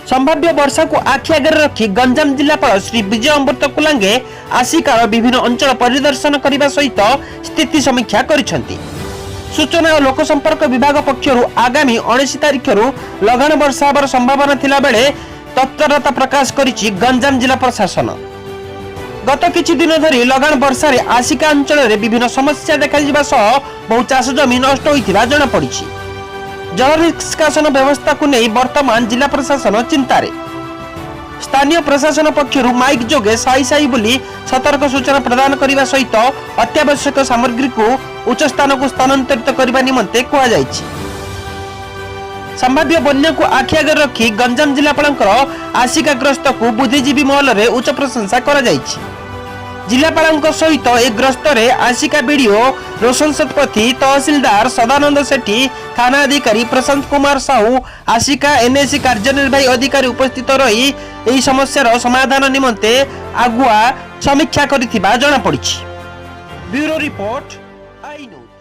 ସମ୍ଭାବ୍ୟ ବର୍ଷାକୁ ଆଖି ଆଗରେ ରଖି ଗଞ୍ଜାମ ଜିଲ୍ଲାପାଳ ଶ୍ରୀ ବିଜୟ ଅମୃତ କୁଲାଙ୍ଗେ ଆସିକାର ବିଭିନ୍ନ ଅଞ୍ଚଳ ପରିଦର୍ଶନ କରିବା ସହିତ ସ୍ଥିତି ସମୀକ୍ଷା କରିଛନ୍ତି। ସୂଚନା ଓ ଲୋକସମ୍ପର୍କ ବିଭାଗ ପକ୍ଷରୁ ଆଗାମୀ 19 ତାରିଖରୁ ଲଗାଣ ବର୍ଷା ହେବାର ସମ୍ଭାବନା ଥିଲାବେଳେ ତତ୍ପରତା ପ୍ରକାଶ କରିଛି ଗଞ୍ଜାମ ଜିଲ୍ଲା ପ୍ରଶାସନ। ଗତ କିଛି ଦିନ ଧରି ଲଗାଣ ବର୍ଷାରେ ଆସିକା ଅଞ୍ଚଳରେ ବିଭିନ୍ନ ସମସ୍ୟା ଦେଖାଯିବା ସହ ବହୁ ଚାଷ ଜମି ନଷ୍ଟ ହୋଇଥିବା ଜଣାପଡ଼ିଛି। ଜଳ ନିଷ୍କାସନ ବ୍ୟବସ୍ଥାକୁ ନେଇ ବର୍ତ୍ତମାନ ଜିଲ୍ଲା ପ୍ରଶାସନ ଚିନ୍ତାରେ। ସ୍ଥାନୀୟ ପ୍ରଶାସନ ପକ୍ଷରୁ ମାଇକ୍ ଯୋଗେ ସାହି ସାହି ବୁଲି ସତର୍କ ସୂଚନା ପ୍ରଦାନ କରିବା ସହିତ ଅତ୍ୟାବଶ୍ୟକ ସାମଗ୍ରୀକୁ ଉଚ୍ଚ ସ୍ଥାନକୁ ସ୍ଥାନାନ୍ତରିତ କରିବା ନିମନ୍ତେ କୁହାଯାଇଛି। ସମ୍ଭାବ୍ୟ ବନ୍ୟାକୁ ଆଖି ଆଗରେ ରଖି ଗଞ୍ଜାମ ଜିଲ୍ଲାପାଳଙ୍କର ଆସିକା ଗସ୍ତକୁ ବୁଦ୍ଧିଜୀବୀ ମହଲରେ ଉଚ୍ଚ ପ୍ରଶଂସା କରାଯାଇଛି। ଜିଲ୍ଲାପାଳଙ୍କ ସହିତ ଏ ଗସ୍ତରେ ଆସିକା ବିଡିଓ ରୋଶନ ଶତପଥୀ, ତହସିଲଦାର ସଦାନନ୍ଦ ସେଠୀ, ଥାନା ଅଧିକାରୀ ପ୍ରଶାନ୍ତ କୁମାର ସାହୁ, ଆସିକା ଏନ୍ଏସି କାର୍ଯ୍ୟନିର୍ବାହୀ ଅଧିକାରୀ ଉପସ୍ଥିତ ରହି ଏହି ସମସ୍ୟାର ସମାଧାନ ନିମନ୍ତେ ଆଗୁଆ ସମୀକ୍ଷା କରିଥିବା ଜଣାପଡ଼ିଛି। Bureau report, I news.